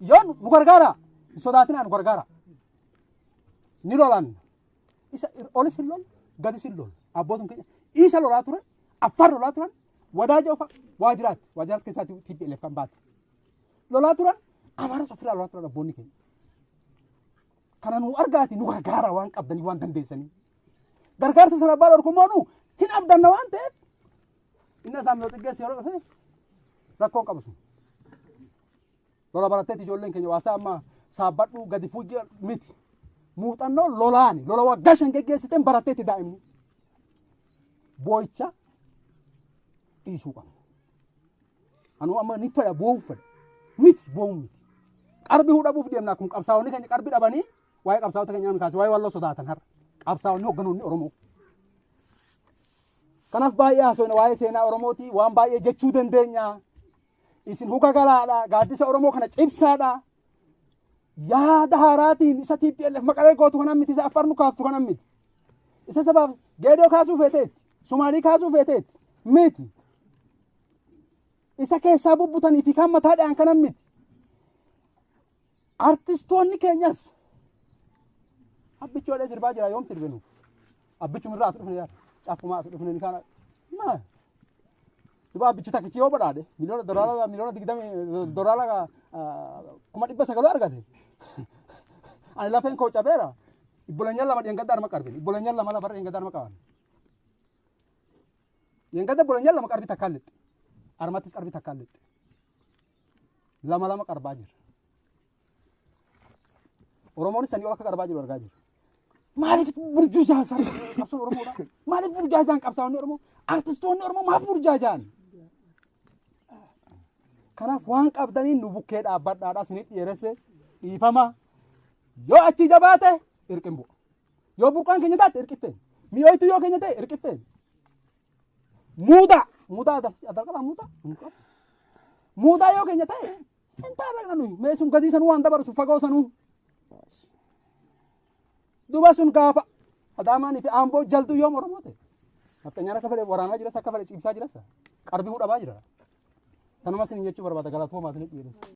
Yoo nu gargaara hin sodaatinaa, nu gargaara. Ni lolan. Isa olis hin lol, gadis hin lol. Abbootiin keenya isa lolaa turan, Affaar lolaa turan, Wadaaja ofa Waajiraat, Waajiraat keessaa TPLF kan baate. Lolaa turan, Amaaras ofirraa lolaa turan abboonni keenya. Kana nu argaati nu gargaara waan qabdanii waan dandeessanii. Gargaarsa sana abbaa dhorkummoo nu hin abdanna waan ta'eef inni isaan yoo xiggeessi yeroo dhufe rakkoon qabu sun. Lola baratteetti ijoolleen keenya waasaa amma saabbadhuu gadi fuuji miti. Muuxannoo lolaani lola waggaa 5 geggeessiteen baratteetti daa'imni. Boo'icha dhiisuu qabna. Anuu amma ni fedha, boo'uu fedha. Miti, boo'uu miti. Qarbii hudhabuuf deemna kun qabsaa'onni keenya qarbii dhabanii waa'ee qabsaa'ota keenyaa kaase waa'ee walloo sodaatan har'a. Qabsaa'onni hoogganoonni Oromoo. Kanaaf baay'ee haasofna waa'ee seenaa Oromooti, waan baay'ee jechuu dandeenya. Isin huka galaadha, gaaddisa Oromoo kana cibsaadha. Yaada haaraatiin isa TPLF Maqalee gootu kanan miti, isa Affaar nu kaaftu kanan miti. Isa sabaaf Geedoo kaasuu feeteetti, Sumaalii kaasuu feeteetti miti. Isa keessaa bubbutanii fi kan mataa dha'an kanan miti. Artistoonni keenyas abbichuu sirbaa jira, yoom sirbinu? Abbichumirraa as dhufne yaada. Caffumaa as dhufne ni kana. Maal? Duba abbichi takkichi yoo badhaadhe miliyoona doolaara miliyoona 20 doolaara 900,000 argate. Ani lafeen koo cabeera. Ibboleenyaan lama dheengadda arma qarbin. Ibboleenyaan lama lafarra dheengadda arma qaban. Dheengadda ibboleenyaan lama qarbii takkaan lixxe. Armattis qarbii takkaan lixxe. Lama lama qarbaa jira. Oromoon sanii ol akka qarbaa jiru argaa jira. Maaliif burjaajaan qabsoon Oromoodha? Maaliif burjaajaan qabsaa'onni Oromoo? Artistoonni Oromoo maaf burjaajaan? Kanaaf waan qabdaniin nu bukkee dhaabbadhaadha isinit dheeresse, dhiifama. Yoo achii jabaate irqin bu'a. Yoo burqaan keenya taate irqiffeen. Mi'ooytuu yoo keenya ta'e irqiffeen. Muudaa muudaa adda qabaa, muudaa hin qabu. Muudaa yoo keenya ta'e hin taarraqna nuyi. Mee sun gadii sanuu waan dabarsu fagoo sanuu. Duba sun gaafa Adaamaanii fi Aamboo jaltuu yoom Oromoo ta'e? Nafxanyaan akka fedhe waraanaa jiras, akka fedhe ciibsaa jiras, qarbii hudhabaa jira. Tanuma isin jechuu barbaada, galatoomaa isin dhiyeessa.